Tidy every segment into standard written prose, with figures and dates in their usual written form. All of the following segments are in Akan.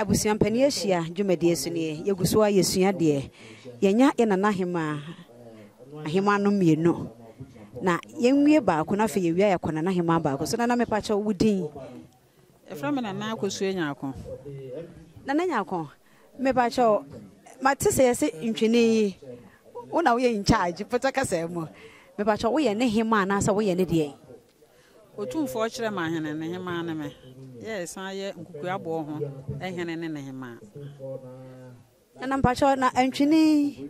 Abusua mpanin ahyia dwumadie so nie. Yɛgu so ara yɛsua deɛ. Yɛanya yɛn nana ahemaa, ahemaa no mmienu. Na yɛnwie baako na afei yɛwie a yɛakɔ nana ahemaa baako so. Nana mepakyɛw wo din? Yɛfrɛ me Nana Akosua Nyarko. Nana Nyarko, mepakyɛw, mate sɛ yɛse ntwene yi, wo na woyɛ in charge pɔtɔ kasa mu. Mepakyɛw, woyɛ ne hemaa anaasɛ woyɛ ne deɛn? Otumfoɔ Kyerɛmahene ne hemaa ne me, yɛ san yɛ Nkukuaboɔ ho hene ne ne hemaa. Nana mpakyɛw na ntwene yi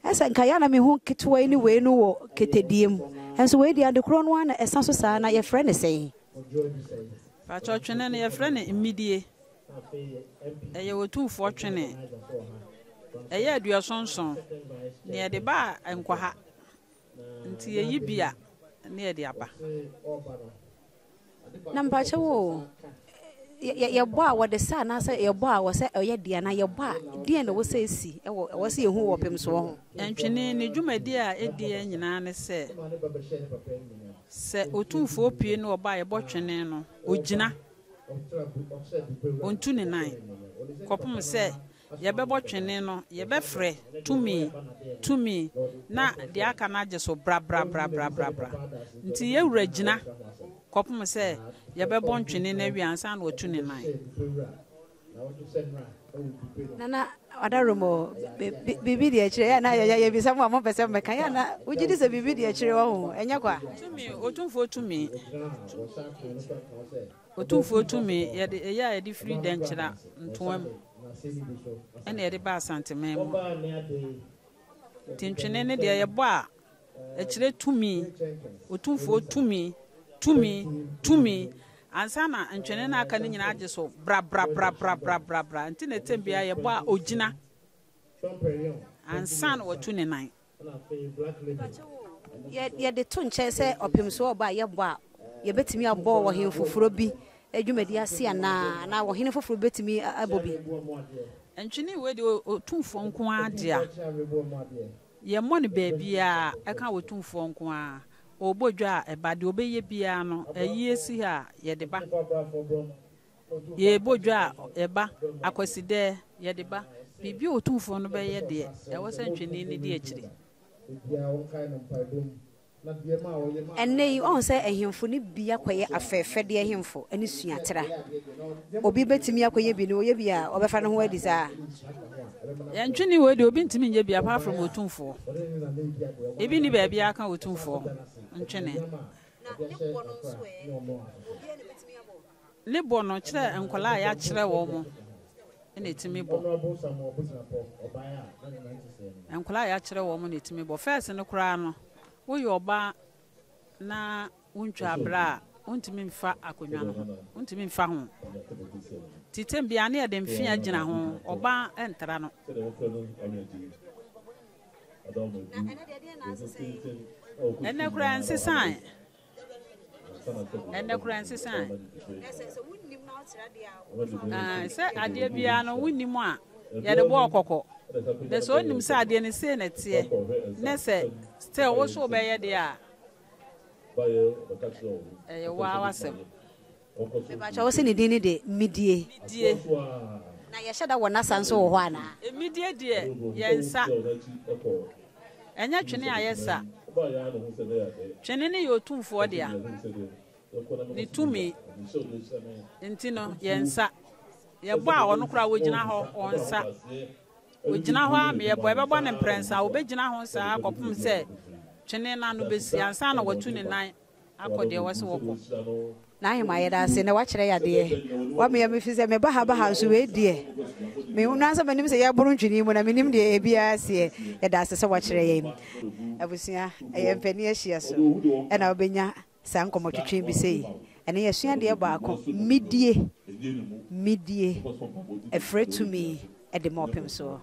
ɛsɛ nka yɛ a na mehu ketewa yi ne wei no wɔ ketedie mu nso wei deɛ ade korɔ no ara na ɛsa so saa na yɛfrɛ no sɛn? Mpakyɛw twene no yɛfrɛ no mmidie ɛyɛ otumfoɔ twene ɛyɛ aduɔsonson na yɛde ba a nkɔha nti yɛyi bi a na yɛde aba. Na mpakyɛw o, yɛbɔ a wɔde sa anaasɛ yɛbɔ a wɔsɛ ɔyɛ deɛ anaa yɛbɔ a deɛn na ɛwɔ sɛ ɛsi ɛwɔ ɛwɔ sɛ yɛhu wɔ ɔpemsoɔ ho? Ntwene ne dwumadie a ɛdiɛ nyinaa ne sɛ, sɛ otumfoɔ pue ne ɔba a yɛbɔ twene no, ɔgyina, ɔntu ne nan kɔpem sɛ Yɛbɛbɔ twene no, yɛbɛfrɛ, Tumi! Tumi! Na deɛ aka no agye so, Bra-bra-bra-bra-bra-bra. Nti yɛn wura gyina kɔpem sɛ yɛbɛbɔ ntwene no awie ansa na watu ne nan. Nana Adaromo, biribi di akyire, yɛ na yɛbisa mo a mompɛ sɛ mobɛka, yɛ na wogye di sɛ biribi di akyire wɔ ho, ɛnyɛ kwa? Tumi, Otumfoɔ tumi. Otumfoɔ tumi, yɛde ɛyɛ a yɛde firi Dɛnkyira ntoa mu ɛna yɛde ba Asanteman mu. Nti ntwene no deɛ yɛbɔ a, ɛkyerɛ tumi, Otumfoɔ tumi, tumi, tumi. Ansa na ntwene no a aka no nyinaa agye so bra-bra-bra-bra-bra-bra. Nti na ɛtɛm biara yɛbɔ a ɔgyina ansa na watu ne nan. Yɛde to nkyɛn sɛ ɔpemsoɔ ɔba a yɛbɔ a, yɛbɛtumi abɔ wɔ ɔhene foforɔ bi dwumadi ase anaa? Anaa ɔhene foforɔ bi bɛtumi abɔ bi? Ntwene wei deɛ Otumfoɔ nko ara dea. Yɛmmɔ no baabiara, ɛka Otumfoɔ nko ara. Ɔrebɔ dwa a, ɛba. Deɛ ɔbɛyɛ biara no, ayie si ha a, yɛde ba. Yɛrebɔ dwa a, ɛba. Akwasidɛɛ, yɛde ba. Biribi a Otumfoɔ no bɛyɛ deɛ, ɛwɔ sɛ ntwene no di akyire. Ɛnnɛ yi, woahu sɛ ahemfo no bi akɔyɛ afɛɛfɛdeɛ ahemfo ne suatra. Obi bɛtumi akɔyɛ bi no, ɔyɛ bi a, ɔbɛfa ne ho adi saa? Yɛn ntwene wei deɛ, obi ntumi nyɛ bi apart from Otumfoɔ. Ebi nni baabiara ka Otumfoɔ ho ntwene. Na ne bɔ no nso ɛ? Obiara na obetumi abɔ? Ne bɔ no kyerɛ nkwadaa a yɛakyerɛ wɔn na ɛtumi bɔ. Nkwadaa a yɛakyerɛ wɔn na ɛtumi bɔ. First no koraa no, woyɛ ɔbaa na wontwa abira a, wontumi mfa akonnwa no ho, wontumi mfa ho. Nti tɛm biara ne yɛde mfea gyina ho, ɔbaa ntra no. Ɛnɛ koraa nsesae. Ɛnɛ koraa nsesae. Sɛ adeɛ biara no wonnim a yɛde bɔɔ kɔkɔ. Na sɛ onim sɛ adeɛ no sei na ɛteɛ ne sɛ still wo so wobɛyɛ deɛ a ɛyɛ wo ara w'asɛm. Mepakyɛ wo se ne din ne de Mmidie? Mmidie. Na yɛhyɛ da wɔ nasa nso wɔ hɔ anaa? Mmidie deɛ yɛnsa. Ɛnyɛ twene a yɛsa. Twene no yɛ Otumfoɔ dea. Ne tumi nti no yɛnsa. Yɛbɔ a ɔno koraa ɔgyina hɔ ɔnsa. Ɔgyina hɔ ara ma yɛbɔ. Yɛbɛbɔ no mprɛnsa a ɔbɛgyina ho saa kɔpem sɛ twene no ano bɛsi ansa na watu ne nan. akɔ deɛ ɛwɔ sɛ wɔkɔ. N'ahema yɛda ase nɛ wakyerɛ yɛ adeɛ wama yɛ mefi sɛ meba ha ba ha nso wei deɛ me nansa m'anim sɛ yɛboro ntwene mu na menim deɛ ebiara seɛ yɛda ase sɛ wakyerɛ yɛn abusua ɛyɛ mpanin ahyia so ɛna wobɛnya saa nkɔmmɔtwetwe bi sei ɛne yɛsua deɛ baako mmidie mmidie ɛfrɛ tumi ɛde ma ɔpem soɔ.